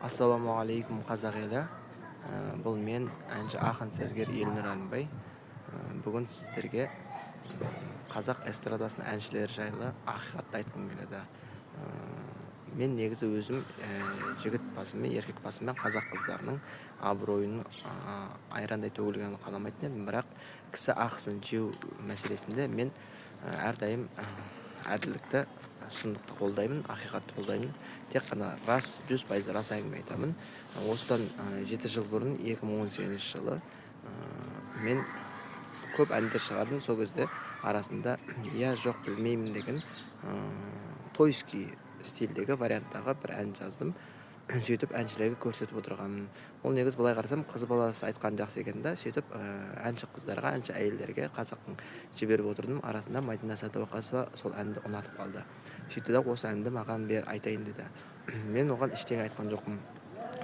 Ассалаумағалейкум, қазақ елі. Бұл мен, әнші, ақын, сазгер Елнұр Әлімбай. Бүгін сіздерге қазақ эстрадасының әншілері жайлы ақиқатты айтқым келеді. Мен негізі өзім жігіт басыммен, еркек басыммен қазақ қыздарының абыройын айрандай төгілгенін қаламайтын едім, бірақ кісі ақысын жеу мәселесінде мен әрдайым әділдікті, шындықты қолдаймын, ақиқатты қолдаймын. Тек қана рас, 100% рас әңгіме айтамын. Осыдан 7 жыл бұрын, 2018 жылы мен көп әндер шығардым. Сол кезде арасында «Я жоқ білмеймін» деген тойский стильдегі варианттағы бір ән жаздым. Сөйтіп әншілерге көрсетіп отырғанмын. Ол негізі былай қарасам, қыз баласы айтқан жақсы екен да. Сөйтіп әнші қыздарға, әнші әйелдерге қазақтың жіберіп отырдым. Арасында Мадина Сәдуақасова сол әнді ұнатып қалды. Сөйтті да, «Осы әнді маған бер, айтайын», – деді. Мен оған ештеңе айтқан жоқпын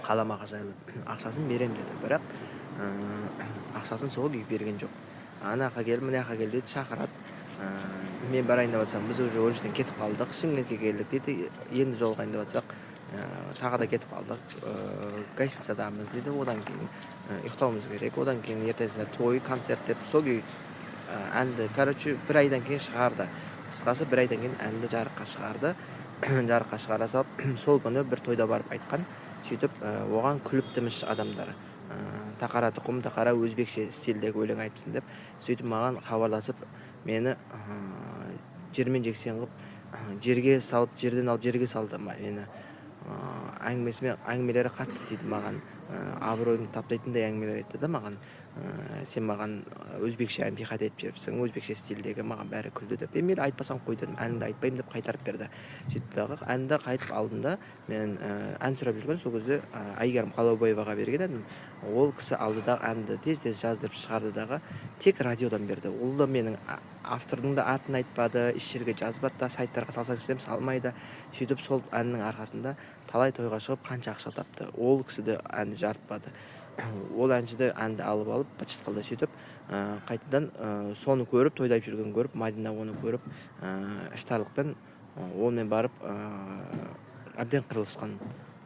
қаламақы жайлы. «Ақшасын берем», – деді. Бірақ ақшасын сол күйі берген жоқ. «Ана жаққа кел, мына жаққа кел», – дейді, шақырады. Мен барайын деп жатсам, «Біз уже ол жерден кетіп қалдық, Шымкентке келдік», – дейді. «Енді жолығайын деп жатсақ, тағы да кетіп қалдық, гостиницадамыз», – дейді. «Одан кейін ұйықтауымыз керек, одан кейін ертесіне той, концерт», – деп сол күйі әнді, короче, бір айдан кейін шығарды. Қысқасы, бір айдан кейін әнді жарыққа шығарды. Жарыққа шығара салып, сол күні бір тойда барып айтқан. Сөйтіп оған күліптіміш адамдар, «Тақара тұқым тақара, өзбекше стильдегі өлең айтыпсың», – деп. Сөйтіп маған хабарласып, мені жермен жексен қылып, жерге салып, жерден алып жерге салды мені. Әңгімесімен, әңгімелері қатты тиді маған, абыройымды таптайтындай әңгімелер айтты да маған. «Сен маған өзбекше ән пихать етіп жіберіпсің, өзбекше стильдегі, маған бәрі күлді», – деп. «Е, мейлі, айтпасаң қой», – дедім. «Әніңді айтпаймын», – деп қайтарып берді. Сөйтті дағы, әнді қайтып алдым да, мен ән сұрап жүрген сол кезде Әйгерім Қалаубаеваға берген едім. Ол кісі алды да, әнді тез тез жаздырып шығарды дағы, тек радиодан берді. Ол да менің автордың да атын айтпады, еш жерге жазбады да, сайттарға салсаңшы десем, салмайды. Сөйтіп сол әннің арқасында талай тойға шығып, қанша ақша тапты. Ол кісі де әнді жарытпады, ол әнші де әнді алып алып быт шыт қылды. Сөйтіп қайтадан соны көріп, тойда айтып жүргенін көріп, Мадина оны көріп, іштарлықпен онымен барып әбден қырылысқан.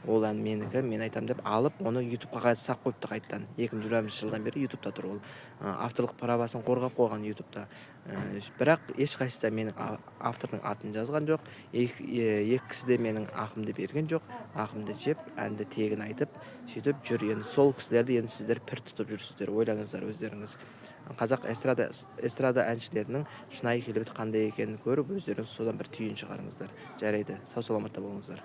«Ол ән менікі, мен айтамын», – деп алып, оны Ютубқа салып қойыпты қайтадан. 2021 жылдан бері Ютубта тұр ол. Авторлық правасын қорғап қойған Ютубта. Бірақ ешқайсысы да менің автордың атын жазған жоқ, екі кісі де менің ақымды берген жоқ. Ақымды жеп, әнді тегін айтып, сөйтіп жүр. Енді сол кісілерді енді сіздер пір тұтып жүрсіздер. Ойлаңыздар өздеріңіз, қазақ эстрада әншілерінің шынайы келбеті қандай екенін көріп, өздеріңіз содан бір түйін шығарыңыздар. Жарайды, сау саламатта болыңыздар.